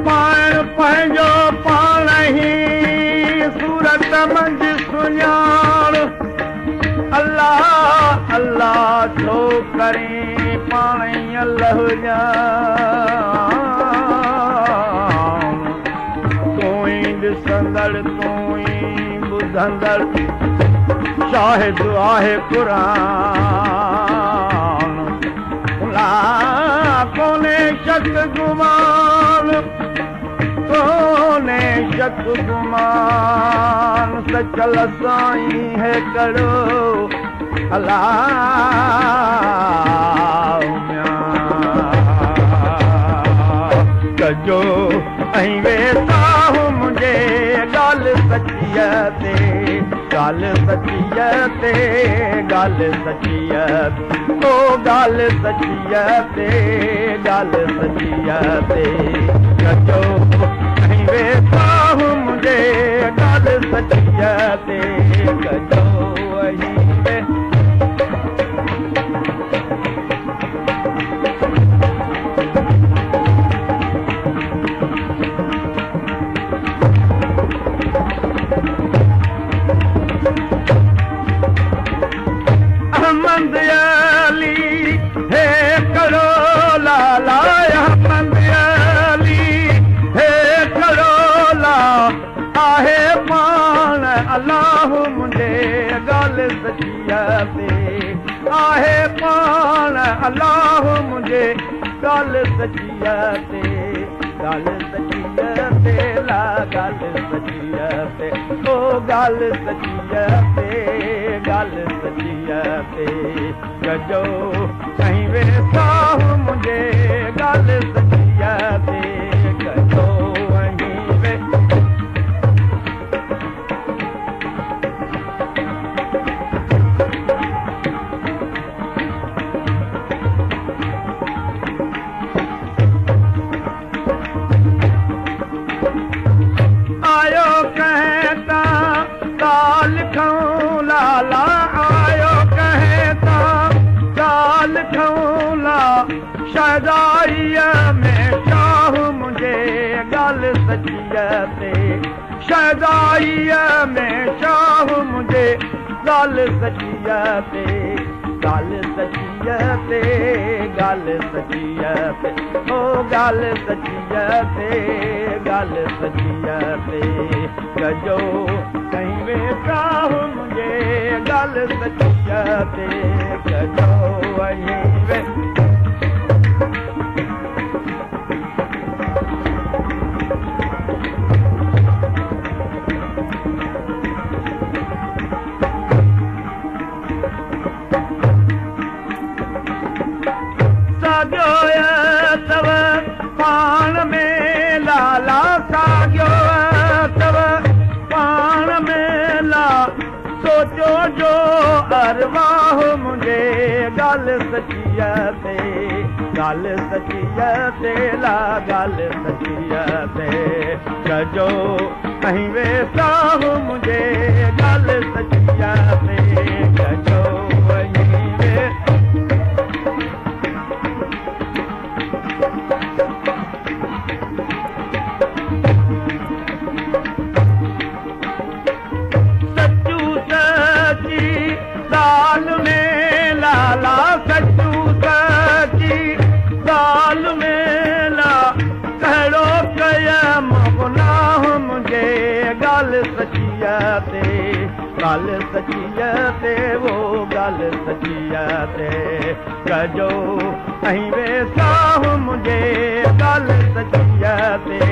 پاڻ پنهنجو پاڻ ئي صورت منجهه سڃاڻ. الله الله ڇو ڪرين پاڻ ئي الله ڄاڻ. تون ئي ڏسندڙ تون ئي ٻڌندڙ شاهد آهي قرآن. ڪونهي شڪ گمان، ڪونهي شڪ گمان، سچل سائين هيڪڙو الله ڪجو ۽ ويساهه منهنجي ڳالهه سچيء تي، ڳالهه سچيء تي، ڳالهه سچيء، او ڳالهه سچيء تي، ڳالهه سچيء تي. ڪجو ۽ ويساهه منهنجي ڳالهه سچيء تي، ڪجو ۽ احمد علي هي ڪڙو لالا، احمد علي هي ڪڙو لا آهي پاڻ الله منهنجي ڳالهه سچيء تي، آهي پاڻ الله منهنجي ڳالهه سچيء تي، ڳالهه سچيء تي لا، ڳالهه سچيء تي، او ڳالهه سچيء تي، ڳالهه سچيء تي. ڪجو ۽ ويساهه منهنجي ڳالهه سچيء تي، ڪجو ۽ وي آيو ڪنهن تان ڳالهه کئون لالا، آيو ڪنهن تان ڳالهه کئون لا شهدائيء ۾ شاهه منهنجي ڳالهه سچيء تي، شهدائيء ۾ شاهه منهنجي ڳالهه سچيء تي، ڳالهه سچيء تي، ڳالهه سچيء تي، او ڳالهه سچيء تي، ڳالهه سچيء تي. ڪجو ڪنهن ويساهه منهنجي ڳالهه سچيء تي، ڪجو ۽ وي ساڳيو اٿو پاڻ ۾ لالا، ساڳيو اٿو پاڻ ۾ لا سوچو جو ارواح منهنجي ڳالهه سچيء تي، ڳالهه سچيء تي لا، ڳالهه سچيء تي. ڪجو ۽ ويساهه منهنجي ڳالهه سچيء تي، ڪجو ۽ وي سچو سچي ڳالهه ۾ لالا، سچو سچي ڳالهه ۾ لا ڪهڙو ڪيم گناهه منهنجي ڳالهه سچيء تي، ڳالهه سچيء تي، او ڳالهه سچيء تي. ڪجو ۽ ويساهه منهنجي ڳالهه سچيء تي،